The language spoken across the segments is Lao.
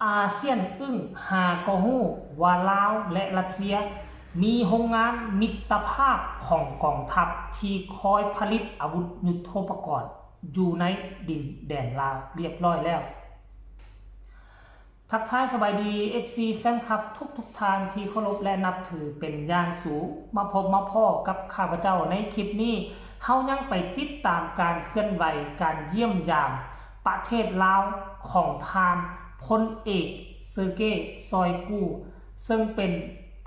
ອາຊຽນອຶ້ງຫາກໍຮູ້ວ່າລາວ ແລະ ຣັດເຊຍ ມີໂຮງງານມິດຕະພາບຂອງກອງທັບທີ່ຄອຍຜະລິດອາວຸດຍຸດໂທປະກອນຢູ່ໃນດິນແດນລາວລຽບຮ້ອຍແລ້ວ. ທັກທາຍສະບາຍດີ ເອັຟຊີ ແຟນຄລັບທຸກໆທ່ານທີ່ເຄົາລົບ ແລະ ນັບຖືເປັນຢ່າງສູງ. ມາພົບມາພໍ້ກັບຂ້າພະເຈົ້າໃນຄລິບນີ້, ເຮົາຍັງໄປຕິດຕາມການເຄື່ອນໄຫວການຢ້ຽມຢາມປະເທດລາວຂອງທ່ານພົນເອກ ເຊີເກ ຊອຍກູ ເຊິ່ງເປັນ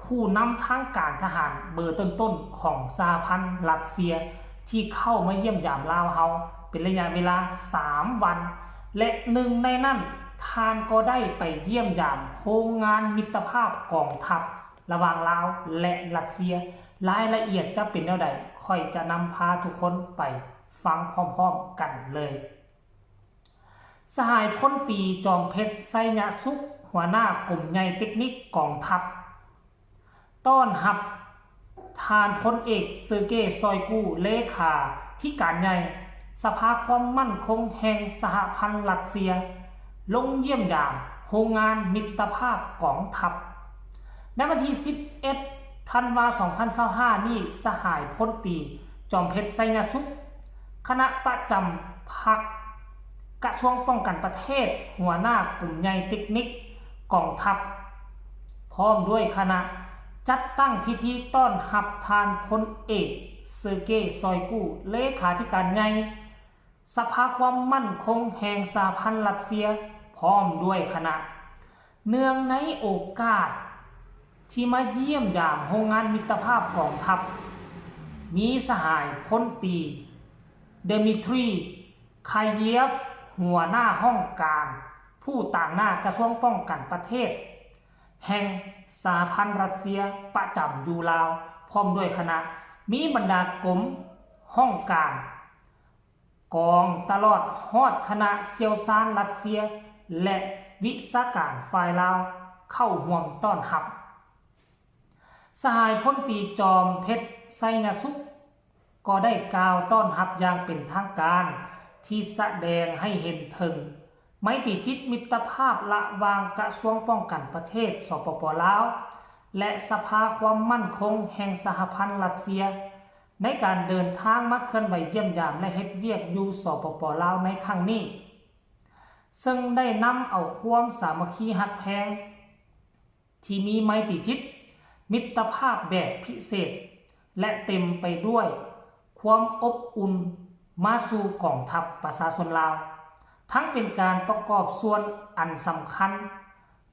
ຜູ້ນຳທາງການທະຫານເບີຕົ້ນໆຂອງສະຫະພັນຣັດເຊຍ ທີ່ເຂົ້າມາຢ້ຽມຢາມລາວເຮົາເປັນໄລຍະເວລາສາມວັນ ແລະ ໜຶ່ງໃນນັ້ນ ທ່ານກໍໄດ້ໄປຢ້ຽມຢາມໂຮງງານມິດຕະພາບກອງທັບລະຫວ່າງລາວ ແລະ ຣັດເຊຍ. ລາຍລະອຽດຈະເປັນແນວໃດ, ຂ້ອຍຈະນຳພາທຸກຄົນໄປຟັງພ້ອມໆກັນເລີຍ. ສະຫາຍພົນຕີ ຈອມເພັດ ໄຊຍະສຸກ ຫົວໜ້າກົມໃຫຍ່ເຕັກນິກກອງທັບ ຕ້ອນຮັບທ່ານພົນເອກ ເຊີເກ ຊອຍກູ ເລຂາທິການໃຫຍ່ສະພາຄວາມໝັ້ນຄົງແຫ່ງສະຫະພັນຣັດເຊຍ ລົງຢ້ຽມຢາມໂຮງງານມິດຕະພາບກອງທັບ. ໃນວັນທີສິບເອັດ ທັນວາ ສອງພັນຊາວຫ້ານີ້, ສະຫາຍພົນຕີ ຈອມເພັດ ໄຊຍະສຸກ ຄະນະປະຈຳພັກ ກະຊວງປ້ອງກັນປະເທດ, ຫົວໜ້າກຸ່ມໃຫຍ່ເຕັກນິກກອງທັບ ພ້ອມດ້ວຍຄະນະ ຈັດຕັ້ງພິທີຕ້ອນຮັບທ່ານພົນເອກ ເຊີເກ ຊອຍກູ ເລຂາທິການໃຫຍ່ສະພາຄວາມໝັ້ນຄົງແຫ່ງສະຫະພັນຣັດເຊຍ ພ້ອມດ້ວຍຄະນະ. ເນື່ອງໃນໂອກາດທີ່ມາຢ້ຽມຢາມໂຮງງານມິດຕະພາບກອງທັບ, ມີສະຫາຍພົນຕີ ເດມິທຣີ ຄາເຢຟ ຫົວໜ້າຫ້ອງການຜູ້ຕາງໜ້າກະຊວງປ້ອງກັນປະເທດແຫ່ງສະຫະພັນຣັດເຊຍປະຈຳຢູ່ລາວ ພ້ອມດ້ວຍຄະນະ, ມີບັນດາກົມ, ຫ້ອງການ, ກອງ, ຕະຫຼອດຮອດຄະນະຊ່ຽວຊານຣັດເຊຍ ແລະ ວິຊາການຝ່າຍລາວເຂົ້າຮ່ວມຕ້ອນຮັບ. ສະຫາຍພົນຕີ ຈອມເພັດ ໄຊຍະສຸກ ກໍໄດ້ກ່າວຕ້ອນຮັບຢ່າງເປັນທາງການ ທີ່ສະແດງໃຫ້ເຫັນເຖິງໄມຕີຈິດມິດຕະພາບລະຫວ່າງກະຊວງປ້ອງກັນປະເທດ ສປປ ລາວ ແລະ ສະພາຄວາມໝັ້ນຄົງແຫ່ງສະຫະພັນຣັດເຊຍ ໃນການເດີນທາງມາເຄື່ອນໄຫວຢ້ຽມຢາມ ແລະ ເຮັດວຽກຢູ່ ສປປ ລາວ ໃນຄັ້ງນີ້, ເຊິ່ງໄດ້ນຳເອົາຄວາມສາມັກຄີຮັກແພງ ທີ່ມີໄມຕີຈິດມິດຕະພາບແບບພິເສດ ແລະ ເຕັມໄປດ້ວຍຄວາມອົບອຸ່ນມາສູ່ກອງທັບປະຊາຊົນລາວ, ທັງເປັນການປະກອບສ່ວນອັນສຳຄັນ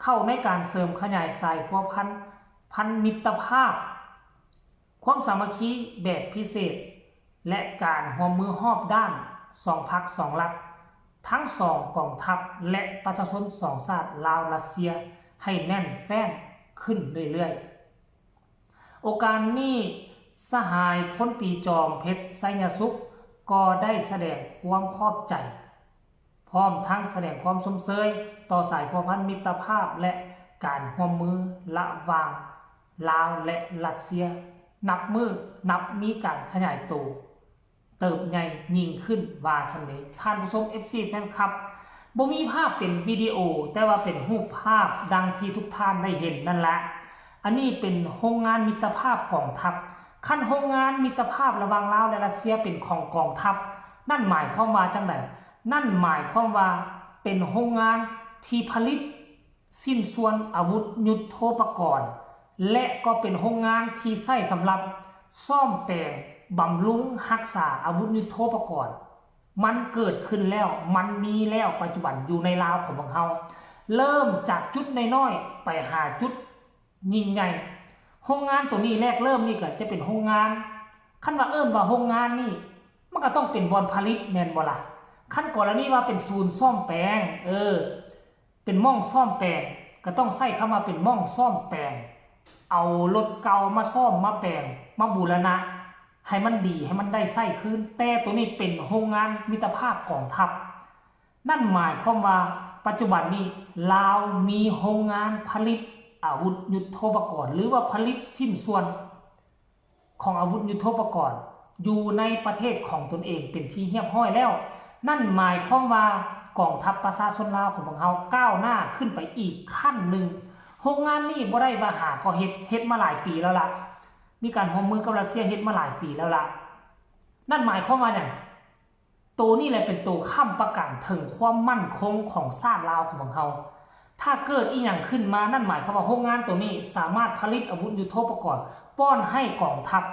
ເຂົ້າໃນການເສີມຂະຫຍາຍສາຍພົວພັນ ພັນມິດຕະພາບ, ຄວາມສາມັກຄີແບບພິເສດ ແລະ ການຮ່ວມມືຮອບດ້ານສອງພັກສອງລັດ, ທັງສອງກອງທັບ ແລະ ປະຊາຊົນສອງຊາດລາວ-ຣັດເຊຍ ໃຫ້ແໜ້ນແຟ້ນຂຶ້ນເລື້ອຍໆ. ໂອກາດນີ້, ສະຫາຍພົນຕີ ຈອມເພັດ ໄຊຍະສຸກ ກໍໄດ້ສະແດງຄວາມຂອບໃຈ ພ້ອມທັງສະແດງຄວາມຊົມເຊີຍຕໍ່ສາຍພົວພັນມິດຕະພາບ ແລະ ການຮ່ວມມືລະຫວ່າງລາວ ແລະ ຣັດເຊຍ ນັບມື້ນັບມີການຂະຫຍາຍໂຕ ເຕີບໃຫຍ່ຍິ່ງຂຶ້ນວ່າຊັ້ນເດ. ທ່ານຜູ້ຊົມ ເອັຟຊີ ແຟນຄລັບ, ບໍ່ມີພາບເປັນວິດີໂອ, ແຕ່ວ່າເປັນຮູບພາບດັ່ງທີ່ທຸກທ່ານໄດ້ເຫັນນັ້ນລະ. ອັນນີ້ເປັນໂຮງງານມິດຕະພາບກອງທັບ. ຄັນໂຮງງານມິດຕະພາບລະຫວ່າງລາວ ແລະ ຣັດເຊຍເປັນຂອງກອງທັບ, ນັ້ນໝາຍຄວາມວ່າຈັ່ງໃດ? ນັ້ນໝາຍຄວາມວ່າເປັນໂຮງງານທີ່ຜະລິດ ຊິ້ນສ່ວນອາວຸດຍຸດໂທປະກອນ ແລະ ກໍເປັນໂຮງງານທີ່ໃຊ້ສຳລັບສ້ອມແປງ, ບຳລຸງ, ຮັກສາອາວຸດຍຸດໂທປະກອນ. ມັນເກີດຂຶ້ນແລ້ວ, ມັນມີແລ້ວ, ປັດຈຸບັນຢູ່ໃນລາວຂອງພວກເຮົາ. ເລີ່ມຈາກຈຸດນ້ອຍໆ ໄປຫາຈຸດ ຍິ່ງໃຫຍ່. ໂຮງງານໂຕນີ້ແລກເລີ່ມນີ້ກໍຈະເປັນໂຮງງານ, ຄັນວ່າເອີ້ນວ່າໂຮງງານນີ້ ມັນກໍຕ້ອງເປັນບ່ອນຜະລິດແມ່ນບໍ່ລະ? ຄັນກໍລະນີວ່າເປັນສູນສ້ອມແປງ, ເອີ, ເປັນໝ່ອງສ້ອມແປງ, ກໍຕ້ອງໃຊ້ຄຳວ່າເປັນໝ່ອງສ້ອມແປງ, ເອົາລົດເກົ່າມາສ້ອມມາແປງ, ມາບູລະນະໃຫ້ມັນດີ, ໃຫ້ມັນໄດ້ໃຊ້ຄືນ. ແຕ່ໂຕນີ້ເປັນໂຮງງານມິດຕະພາບກອງທັບ. ນັ້ນໝາຍຄວາມວ່າ ປັດຈຸບັນນີ້ລາວມີໂຮງງານຜະລິດອາວຸດຍຸດໂທປະກອນ ຫຼືວ່າຜະລິດຊິ້ນສ່ວນຂອງອາວຸດຍຸດໂທປະກອນຢູ່ໃນປະເທດຂອງຕົນເອງເປັນທີ່ຮຽບຮ້ອຍແລ້ວ. ນັ້ນໝາຍຄວາມວ່າ ກອງທັບປະຊາຊົນລາວຂອງພວກເຮົາກ້າວໜ້າຂຶ້ນໄປອີກຂັ້ນໜຶ່ງ. ໂຮງງານນີ້ບໍ່ໄດ້ວ່າຫາກໍເຮັດ, ເຮັດມາຫຼາຍປີແລ້ວລະ, ມີການຮ່ວມມືກັບຣັດເຊຍເຮັດມາຫຼາຍປີແລ້ວລະ. ນັ້ນໝາຍຄວາມວ່າຫຍັງ? ໂຕນີ້ແຫຼະເປັນໂຕຄ້ຳປະກັນເຖິງຄວາມໝັ້ນຄົງຂອງຊາດລາວຂອງພວກເຮົາ. ຖ້າເກີດອີ່ຫຍັງຂຶ້ນມາ, ນັ້ນໝາຍຄວາມວ່າໂຮງງານໂຕນີ້ສາມາດຜະລິດອາວຸດຍຸດໂທປະກອນປ້ອນໃຫ້ກອງທັບ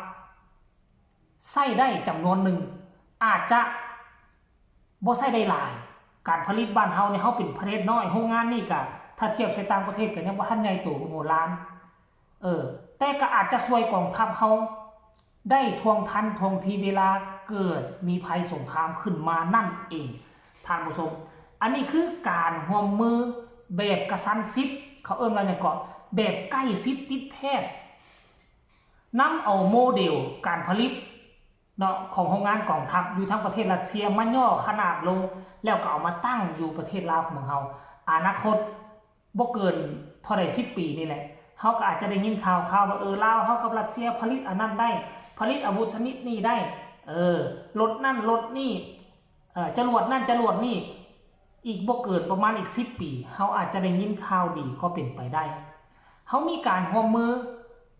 ໃຊ້ໄດ້ຈຳນວນໜຶ່ງ, ອາດຈະບໍ່ໃຊ້ໄດ້ຫຼາຍ. ການຜະລິດບ້ານເຮົານີ້, ເຮົາເປັນປະເທດນ້ອຍ, ໂຮງງານນີ້ກະ ຖ້າທຽບໃສ່ຕ່າງປະເທດກະຍັງບໍ່ທັນໃຫຍ່ໂຕມະໂຫລານ. ເອີ ແຕ່ກໍອາດຈະຊ່ວຍກອງທັບເຮົາໄດ້ທ່ວງທັນ ທ່ວງທີເວລາເກີດມີໄພສົງຄາມຂຶ້ນມານັ້ນເອງ ທ່ານຜູ້ຊົມ. ອັນນີ້ຄືການຮ່ວມມືແບບກະຊັ້ນຊິດ, ເຂົາເອີ້ນວ່າຫຍັງເກາະ, ແບບໃກ້ຊິດຕິດແພດ. ນຳເອົາໂມເດວການຜະລິດ ເນາະ ຂອງໂຮງງານກອງທັບຢູ່ທາງປະເທດຣັດເຊຍມາຫຍໍ້ຂະໜາດລົງ ແລ້ວກໍເອົາມາຕັ້ງຢູ່ປະເທດລາວຂອງເຮົາ. ອະນາຄົດບໍ່ເກີນເທົ່າໃດສິບປີນີ້ແຫຼະ, ເຮົາກໍອາດຈະໄດ້ຍິນຂ່າວໆວ່າ ເອີ ລາວເຮົາກັບຣັດເຊຍຜະລິດອັນນັ້ນໄດ້, ຜະລິດອາວຸດຊະນິດນີ້ໄດ້, ເອີ ລົດນັ້ນລົດນີ້, ເອີ ຈະຫຼວດນັ້ນຈະຫຼວດນີ້. ອີກບໍ່ເກີນປະມານອີກສິບປີ ເຮົາອາດຈະໄດ້ຍິນຂ່າວດີກໍເປັນໄປໄດ້. ເຮົາມີການຮ່ວມມື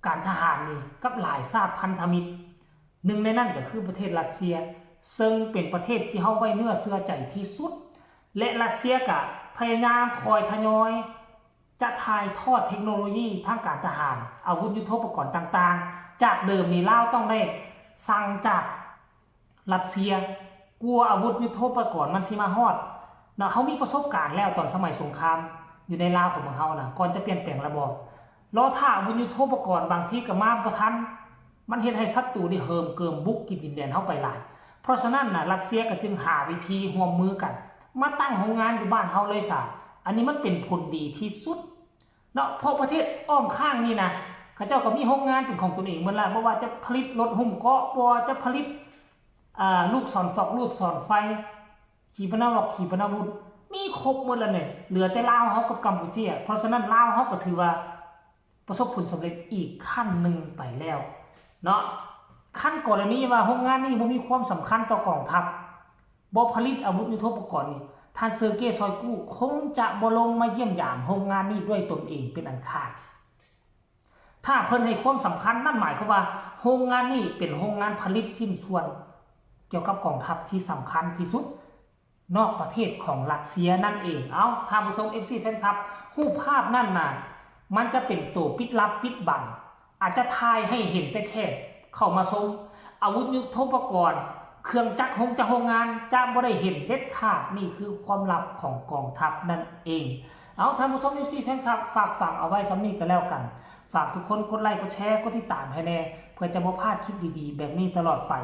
ການທະຫານນີ້ກັບຫຼາຍຊາດພັນທະມິດ. ໜຶ່ງໃນນັ້ນກໍຄືປະເທດຣັດເຊຍ, ເຊິ່ງເປັນປະເທດທີ່ເຮົາໄວ້ເນື້ອເຊື່ອໃຈທີ່ສຸດ ແລະ ຣັດເຊຍກໍພະຍາຍາມຄອຍທະຍອຍຈະຖ່າຍທອດເທັກໂນໂລຢີທາງການທະຫານ, ອາວຸດຍຸດໂທປະກອນຕ່າງໆ. ຈາກເດີມນີ້ລາວຕ້ອງໄດ້ສັ່ງຈາກຣັດເຊຍ ກວ່າອາວຸດຍຸດໂທປະກອນມັນຊິມາຮອດເນາະ. ເຮົາມີປະສົບການແລ້ວຕອນສະໄໝສົງຄາມຢູ່ໃນລາວຂອງພວກເຮົານະ, ກ່ອນຈະປ່ຽນແປງລະບອບ. ລໍຖ້າອາວຸດຍຸດໂທປະກອນບາງທີກໍມາບໍ່ທັນ, ມັນເຮັດໃຫ້ສັດຕູໄດ້ເຫີມເກີມບຸກກິນດິນແດນເຮົາໄປຫຼາຍ. ເພາະສະນັ້ນນະ ຣັດເຊຍກໍຈຶ່ງຫາວິທີຮ່ວມມືກັນ ມາຕັ້ງໂຮງງານຢູ່ບ້ານເຮົາເລີຍຊະ. ອັນນີ້ມັນເປັນຜົນດີທີ່ສຸດເນາະ, ເພາະປະເທດອ້ອມຂ້າງນີ້ນະ ເຂົາເຈົ້າກໍມີໂຮງງານເປັນຂອງຕົນເອງໝົດລະ, ບໍ່ວ່າຈະຜະລິດລົດຫຸ້ມເກາະ, ບໍ່ວ່າຈະຜະລິດ ອ່າ ລູກສອນຟອກ ລູກສອນໄຟ, ຂີປະນາວອກ ຂີປະນາວຸດ, ມີຄົບໝົດລະນີ້, ເຫຼືອແຕ່ລາວເຮົາກັບກຳປູເຈຍ. ເພາະສະນັ້ນລາວເຮົາກໍຖືວ່າປະສົບຜົນສຳເລັດອີກຂັ້ນໜຶ່ງໄປແລ້ວເນາະ. ຄັນກໍລະນີວ່າໂຮງງານນີ້ບໍ່ມີຄວາມສຳຄັນຕໍ່ກອງທັບ, ບໍ່ຜະລິດອາວຸດຍຸດໂທປະກອນນີ້, ທ່ານເຊີເກ ຊອຍກູ ຄົງຈະບໍ່ລົງມາຢ້ຽມຢາມໂຮງງານນີ້ດ້ວຍຕົນເອງເປັນອັນຂາດ. ຖ້າເພິ່ນໃຫ້ຄວາມສຳຄັນ, ນັ້ນໝາຍຄວາມວ່າໂຮງງານນີ້ເປັນໂຮງງານຜະລິດຊິ້ນສ່ວນກ່ຽວກັບກອງທັບທີ່ສຳຄັນທີ່ສຸດນອກປະເທດຂອງຣັດເຊຍນັ້ນເອງ. ເອົ້າ ທ່ານຜູ້ຊົມ ເອັຟຊີ ແຟນຄລັບ, ຮູບພາບນັ້ນນະ ມັນຈະເປັນໂຕປິດລັບປິດບັງ, ອາດຈະຖ່າຍໃຫ້ເຫັນແຕ່ແຂກເຂົ້າມາຊົມ. ອາວຸດຍຸດໂທປະກອນ, ເຄື່ອງຈັກ ໂຮງຈັກໂຮງງານ ຈະບໍ່ໄດ້ເຫັນເດັດຂາດ. ນີ້ຄືຄວາມລັບຂອງກອງທັບນັ້ນເອງ. ເອົາ ທ່ານຜູ້ຊົມ ເອັຟຊີ ແຟນຄລັບ, ຝາກຝັງເອົາໄວ້ສ່ຳນີ້ກໍແລ້ວກັນ. ຝາກທຸກຄົນກົດໄລ ກົດແຊ ກົດຕິດຕາມໃຫ້ແດ່ ເພື່ອຈະບໍ່ພາດຄລິບດີໆແບບນີ້ຕະຫຼອດໄປ.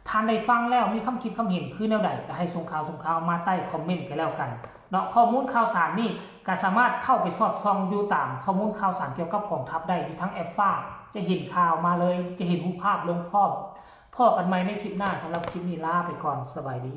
ທ່ານໄດ້ຟັງແລ້ວມີຄຳຄິດຄຳເຫັນຄືແນວໃດ ກໍໃຫ້ສົ່ງຂ່າວ ສົ່ງຂ່າວມາໃຕ້ຄອມເມັນກໍແລ້ວກັນເນາະ. ຂໍ້ມູນຂ່າວສານນີ້ກໍສາມາດເຂົ້າໄປສອດສ່ອງຢູ່ຕາມຂໍ້ມູນຂ່າວສານກ່ຽວກັບກອງທັບໄດ້ຢູ່ທາງແອັບຟ້າ, ຈະເຫັນຂ່າວມາເລີຍ, ຈະເຫັນຮູບພາບລົງພ້ອມ. ພໍ້ກັນໃໝ່ໃນຄລິບໜ້າ, ສຳລັບຄລິບນີ້ລາໄປກ່ອນ, ສະບາຍດີ.